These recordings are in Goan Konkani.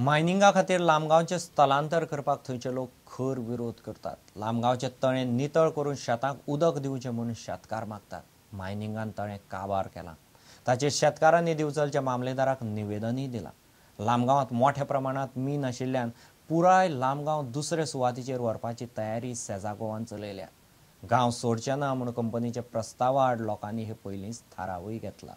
मायनिंगा खातीर लामगांवचें स्थलांतर करपाक थंयचे लोक खर विरोध करतात. लामगांवचें तळें नितळ करून शेतांक उदक दिवचें म्हूण शेतकार मागतात. मायनिंगान तळें काबार केलां. ताचेर शेतकारांनी दिवचलच्या मामलेदाराक निवेदनूय दिलां. लामगांवांत मोठ्या प्रमाणांत मीन आशिल्ल्यान पुराय लामगांव दुसरे सुवातीचेर व्हरपाची तयारी सेजा गोवान चलयल्या. गांव सोडचे ना म्हूण कंपनीच्या प्रस्तावा आड लोकांनी हे पयलींच थारावूय घेतला.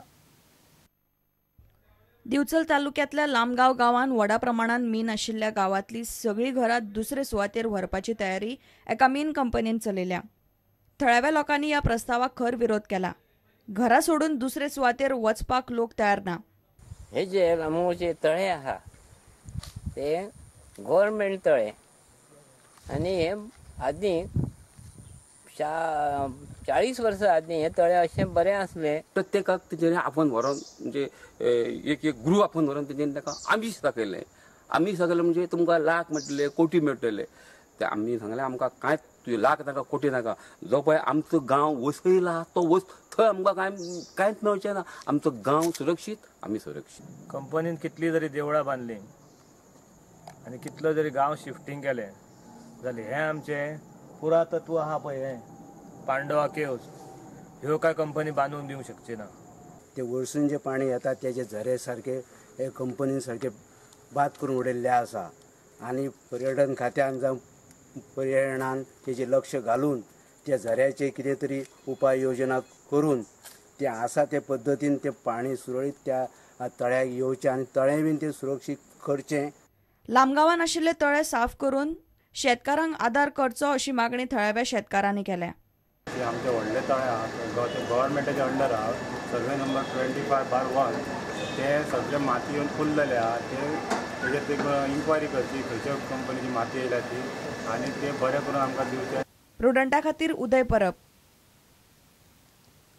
दिवचल तालुक्यांतल्या लामगांव गांवांत व्हडा प्रमाणांत मीन आशिल्ल्या गांवांतली सगळीं घरां दुसरे सुवातेर व्हरपाची तयारी एका मीन कंपनीन चलयल्या. थळाव्या लोकांनी ह्या प्रस्तावाक खर विरोध केला. घरां सोडून दुसरे सुवातेर वचपाक लोक तयार ना. हे जे लामगांवचे तळे आहा ते गव्हर्मेंट तळे आनी हे आदीं 40 वर्सां आदीं हे तळे अशें बरें आसलें. प्रत्येकाक तेंच्यांनी आपोवन व्हरोन म्हणजे एक एक ग्रूप आपोवन व्हरोन तेंच्यांनी ताका आमीश दाखयलें. आमीश दाखयलें म्हणजे तुमकां लाख मेळटले, कोटी मेळटले. ते आमी सांगलें आमकां कांयच लाख नाका, कोटी नाका. जो पळय आमचो गांव वसयला तो वस थंय आमकां कांयच मेळचें ना. आमचो गांव सुरक्षीत, आमी सुरक्षीत. कंपनीन कितली जरी देवळां बांदली आनी कितलो जरी गांव शिफ्टींग केलें जाल्यार हें आमचें पुरातत्व आहा पळय, हें पांडवा केव्स ह्यो काय कंपनी बांदून दिवंक शकची ना. ते वरसून जे पाणी येता तेजे झरे सारके हे कंपनीन सारके बाद करून उडयल्ले आसा आनी पर्यटन खात्यान जावं पर्यावरणान तेजेर लक्ष घालून त्या झऱ्याचे कितें तरी उपाय योजना करून ते आसा ते पद्दतीन ते पाणी सुरळीत त्या तळ्याक येवचें आनी तळें बीन तें सुरक्षीत करचें. लामगांवान आशिल्ले तळे साफ करून शेतकारांक आदार करचो अशी मागणी थळाव्या शेतकारांनी केल्या. आमचे व्हडले तळे आहा ते गव्हर्मेंटाच्या अंडर आहा. सर्वे नंबर 25/1 ते सगळे माती येवन फूल जाले आहा. ते तेजेर ते इन्क्वायरी करची खंयच्या कंपनीची माती येयल्या ती आनी ते बरें करून आमकां दिवचें. प्रुडंटा खातीर उदय परब.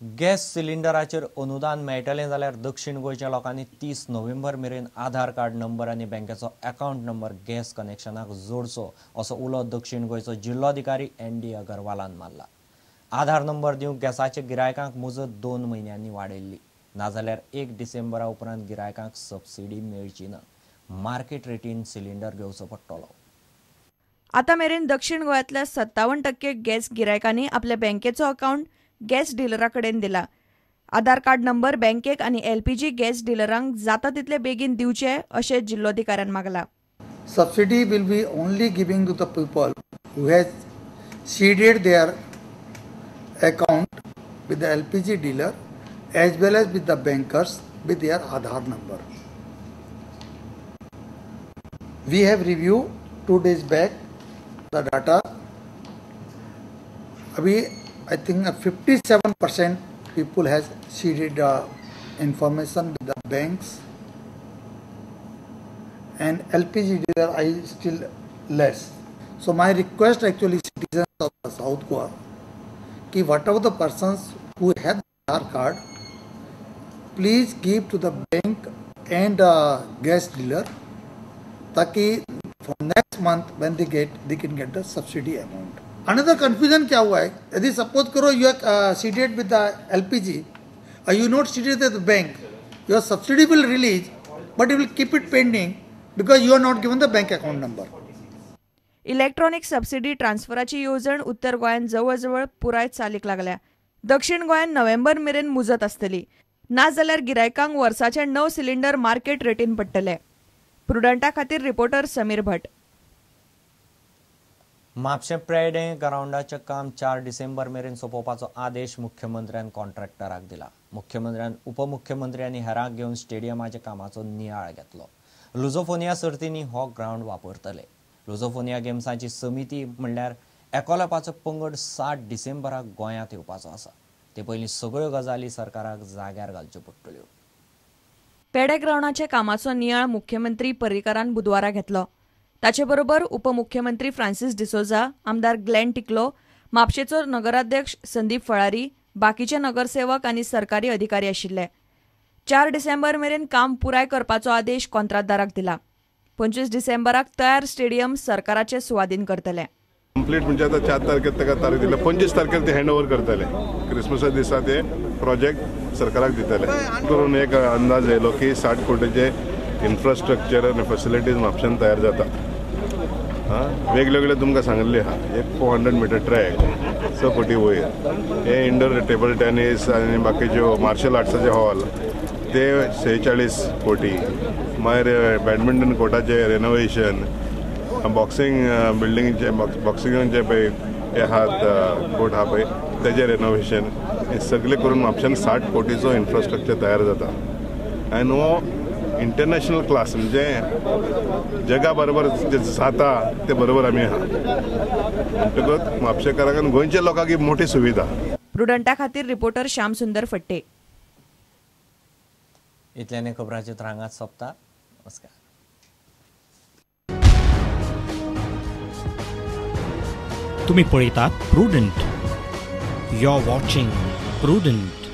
गॅस सिलिंडराचेर अनुदान मेळटलें जाल्यार दक्षिण गोंयच्या लोकांनी 30 नोव्हेंबर मेरेन आधार कार्ड नंबर आनी बँकेचो अकावंट नंबर गॅस कनेक्शनाक जोडचो असो उलो दक्षिण गोंयचो जिल्लोधिकारी एन.डी. अगरवालान मारला. आधार नंबर दिवंक गॅसाच्या गिरायकांक मुजत 2 म्हयन्यांनी वाडयल्ली. नाजाल्यार 1 डिसेंबरा उपरांत गिरायकांक सबसिडी मेळची ना. मार्केट रेटीन सिलिंडर घेवचो पडटलो. आतां मेरेन दक्षिण गोंयांतल्या 57% गॅस गिरायकांनी आपल्या बँकेचो अकावंट गॅस डिलरा कडेन दिला. आधार कार्ड नंबर बँकेक आनी एलपीजी गॅस डिलरांक जाता तितले बेगीन दिवचे अशें जिल्लोधिकाऱ्यान मागला. Subsidy will be only giving to the people who has seeded their account with the LPG dealer as well as with the bankers with their Aadhaar number. We have reviewed 2 days back the data. Abhi I think 57% people has seeded information with the banks and LPG dealer I still less. So my request actually citizens of the South Goa ki whatever the persons who have the Aadhaar card, please give to the bank and gas dealer ताकि from next month when they get, they can get the subsidy amount. Another confusion क्या हुआ है, यदि suppose करो you are seeded with the LPG or you not seeded with the bank, your subsidy will release but you will keep it pending because you are not given the bank account number. Electronic subsidy ट्रान्सफराची येवजण उत्तर गोंयांत जवळजवळ पुराय चालीक लागल्या. दक्षिण गोंयांत नोव्हेंबर मेरेन मुजत आसतली. नाजाल्यार गिरायकांक वर्साचे 9 सिलिंडर मार्केट रेटीन पडटले. प्रुडंटा खातीर रिपोर्टर समीर भट. म्हापशें पेडें ग्रावंडाचें काम 4 डिसेंबर मेरेन सोंपोवपाचो आदेश मुख्यमंत्र्यान कॉन्ट्रॅक्टराक दिला. मुख्यमंत्र्यान उपमुख्यमंत्री आनी हेरांक घेवन स्टेडियमाच्या कामाचो नियाळ घेतलो. लुझोफोनिया सर्तींनी हो ग्रावंड वापरतले. लुझोफोनिया गेम्साची समिती म्हणल्यार एकोलपाचो पंगड 7 डिसेंबराक गोंयांत येवपाचो आसा. ते पयलीं सगळ्यो गजाली सरकाराक जाग्यार घालच्यो पडटल्यो. पेडे ग्रावंडाच्या कामाचो नियाळ मुख्यमंत्री पर्रीकारान बुधवारा घेतलो. ताचे बरोबर उपमुख्यमंत्री फ्रांसीस डिसोजा, आमदार ग्लॅन टिकलो, म्हापशेचो नगराध्यक्ष संदीप फळारी, बाकीचे नगरसेवक आनी सरकारी अधिकारी आशिल्ले. 4 डिसेंबर मेरेन काम पुराय करपाचो आदेश कॉन्त्रातदाराक दिला. 25 डिसेंबराक तयार स्टेडियम सरकाराचे सुवादीन करतले. कंप्लीट म्हणजे आता 4 तारखेर ताका तारीख दिल्या, 25 तारखेर ते हँड ओवर करतले. क्रिसमसा दिसा ते प्रोजेक्ट सरकाराक दितले. करून एक अंदाज येयलो की 60 कोटीचे इन्फ्रास्ट्रक्चर आनी फेसिलिटीज म्हापश्यान तयार जाता. वेगवेगळे तुमकां सांगिल्ले आहा, एक 400 मिटर ट्रॅक 6 कोटी वयर, हे इंडोर टेबल टेनीस आनी बाकीच्यो मार्शल आर्ट्साचे हॉल ते 46 कोटी, मागीर बॅडमिंटन कोर्टाचें रेनोवेशन, बॉक्सिंग बिल्डिंगचे बॉक्सिंगाचे पळय हे आहात कोर्ट आहा पळय तेजें रेनोवेशन, हे सगळें करून म्हापश्यान 60 कोटीचो इन्फ्रास्ट्रक्चर तयार जाता. आनी हो इंटरनॅशनल क्लास म्हणजे जगा बरोबर जे जाता ते बरोबर आमी आहा. म्हणटकच म्हापशेकारांक आनी गोंयच्या लोकांक ही मोठी सुविधा. प्रुडंटा खातीर रिपोर्टर श्याम सुंदर फट्टे. इतल्याने खबरांचे हांगाच सोंपता. नमस्कार. तुम्ही पळयतात Prudent. You are watching Prudent.